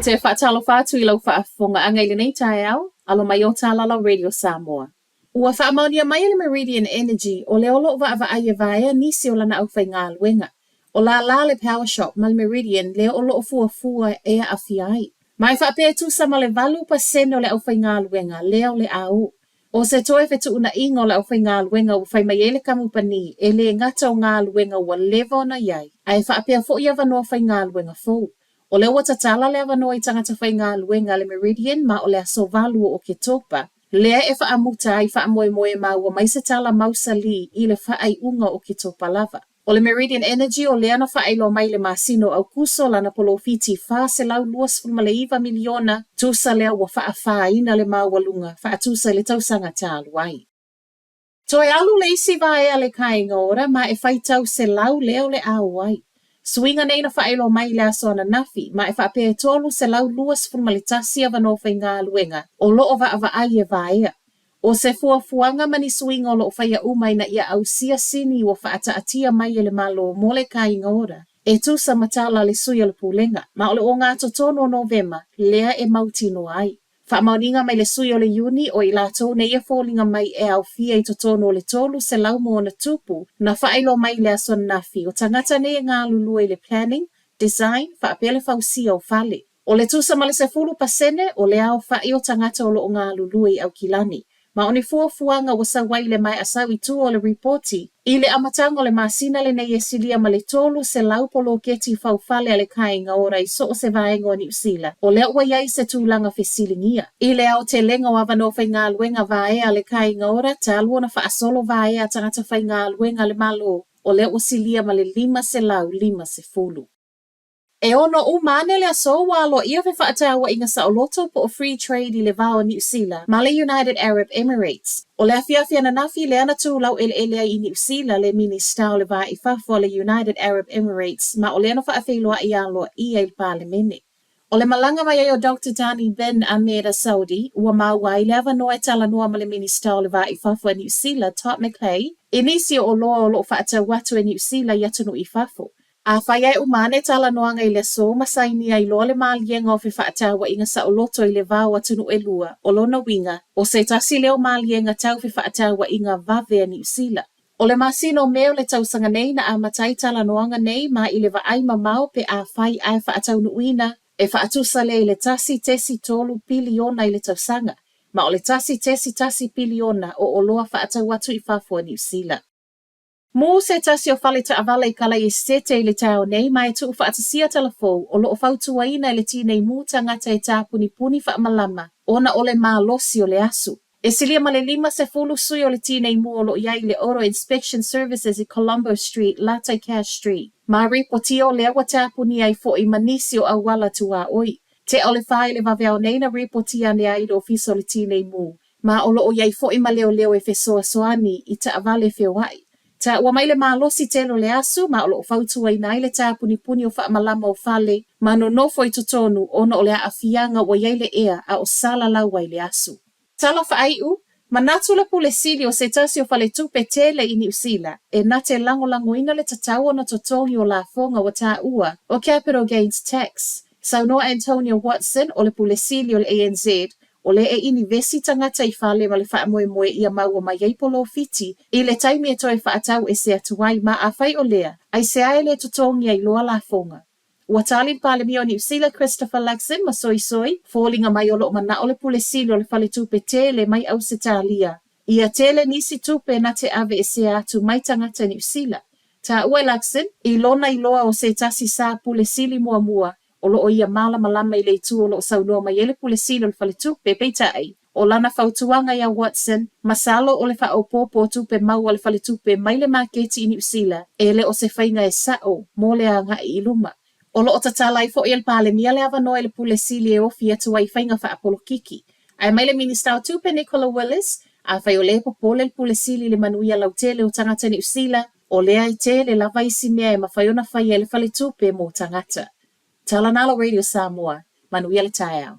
te faatalofa atu i lau faafofogaaga i lenei taeao, alo mai o Talala Radio Samoa. Ua faamaonia mai e le Meridian Energy o lea o lo o vaavaai e vaea nisi o lana aufaigaluega. O lālā a le Powershop ma le Meridian lea o lo o fuafua e aafia ai. Ma e faapea e tusa ma le 8% o le aufaigaluega lea o le a o. ʻO se toe fetuunaiga o le aufaigaluega ua fai mai ai le kamupani e le gata o galuega ua leva ona i ai, ae faapea foi avanoa faigaluega fou. O lea ua tatala le avanoa i tagata faigaluega a le Meridian ma o le aso 8 o Oketopa, lea e faamuta ai faamoemoe ma ua mai se tala mausali i le faaiuga o Oketopa lava. ʻO le Meridian Energy o lea na faailoa mai i le masina o ʻAukuso lana polofiti $429 miliona, tusa lea ua faafāina le maualuga faatusa i le tausaga talu ai. Toe alu le isi vaea a le Kāinga Ora ma e faitau 100 lea o le a o ai. Suiga nei na faailoa mai i le aso ananafi ma e faapea e 321 avanoa faigaluega o lo o vaavaai e vaea. ʻO se fuafuaga ma ni suiga o lo o faia uma ina ia ausia sini ua faataatia mai e le Malo mo le Kāinga Ora, e tusa ma tala a le sui o le Pulega, ma o le ogatotonu o Novema lea e mautinoa ai. Faamaoniga mai le sui o le iuni o i latou nei e foliga mai e aofia i totonu o le 300 ma ona tupu na faailoa mai i le aso ananafi o tagata nei e galulue i le planning, design faapea le fausia o fale. ʻO le tusa ma le 10% o le aofaʻi o tagata o lo o galulue i Aukilani. Ma o ni fuafuaga ua sau ai i le maea sau i tua o le ripoti, i le amataga o le masina lenei e silia ma le 300 poloketi faufale a le Kāinga Ora i so o se vaega o Niu Sila, o lea ua i ai se tulaga fesiligia. I le aotelega o avanoa faigaluega vaea a le Kāinga Ora talu ona faasolo vaea a tagata faigaluega a le Malo, o lea ua silia ma le 550. E ono uma ane le aso ua aloaia fefaatauaiga saoloto po o free trade i le va o Niu Sila ma le United Arab Emirates. ʻO le afiafi ananafi lea na tu lauʻeleʻele ai i Niu Sila le Minista o le Va i Fafo a le United Arab Emirates ma o lea na faafeiloai aloaia i le Palemene. ʻO le malaga mai ai o Doctor Thani bin Ahmed Al Saudi, ua maua ai le avanoa e talanoa ma le Minista o le Va i Fafo a Niu Sila, Todd McClay, i nisi o oloa o lo o faatau atu e Niu Sila i atunuu i fafo. Afai ae uma ane talanoaga i le aso ma sainia ai loa le maliega o fefaatauaiga saoloto i le va o atunuu ʻelua, ʻo lona uiga, ʻo se tasi lea o maliega tau fefaatauaiga vave a Niu Sila. ʻO le masina o Me o le tausaga nei na amata ai talanoaga nei ma i le vaai mamao pe afai ae faataunuuina e faatusa lea i le 1.3 piliona i le tausaga, ma ʻo le 1.1 piliona o oloa faatau atu i fafo a Niu Sila. Mū se tasi o fale taʻawale i Kalaesetete i le taeao nei ma e tuufaatasia tala fou o lo o fautuaina e le Tinei Mu tagata e tāpunipuni faamalama ona o le malosi o le asu. E silia ma le 50 sui o le Tinei Mu o lo o i ai i le Auto Inspection Services i Colombo Street, Latai Cash Street, ma ripotia o lea ua tāpuni ai foʻi ma nisi o auala tuaoi. Tea o le whā i le vaveao nei na ripotia ane ai i le ofisa o le Tinei Mu Ma o lo o i ai foʻi ma leoleo e fesoasoani i taʻawale feoaʻi. Taua mai le malosi tele o le asu ma o lo o fautuaina ai le tāpunipuni o faamalama o fale ma nonofo i totonu ona o le aafiaga ua i ai le ea a o salalau ai le asu. Tala faaiu, Manatu le Pule Sili o se tasi o faletupe tele i Niu Sila e na te lagolagoina le tatau ona totogi o lafoga ua taua o Capital Gains Tax. Saunoa Antonia Watson o le Pule Sili o le ANZ O lea e inivesi tagata i fale ma le faamoemoe ia maua mai ai polofiti i le taimi e toe faatau ese atu ai ma afai o lea, aisea e le totogi ai loa lafoga. Ua tali le Palemia o Niu Sila Christopher Luxon ma soisoi, foliga mai o lo o manao le Pule Sili o le Faletupe Tele mai Ausetalia ia tele nisi tupe na te aveesea atu mai tagata Niu Sila. Taua e Luxon, i lona iloa o se tasi sa Pule Sili muamua o lo o ia malamalama i le itu o lo o saunoa mai ai le Pule Sili o le Faletupe, peitai, ʻo lana fautuaga iā Watson, masalo o le faaopoopo o tupe maua a le Faletupe mai le maketi i Niu Sila e le o se faiga e saʻo mo le agai i luma. O lo o tatala ai foʻi e le Palemia le avanoa i le Pule Sili e ofi atu ai i faiga faapolokiki. Ae mai le Minista o Tupe Nicola Willis, afai o lea e popole le Pule Sili i le manuia lautele o tagata Niu Sila, O lea e tele lava isi mea e mafai ona faia e le faletupe mo tagata. Tala Nalo Radio Samoa, manuia le taeao.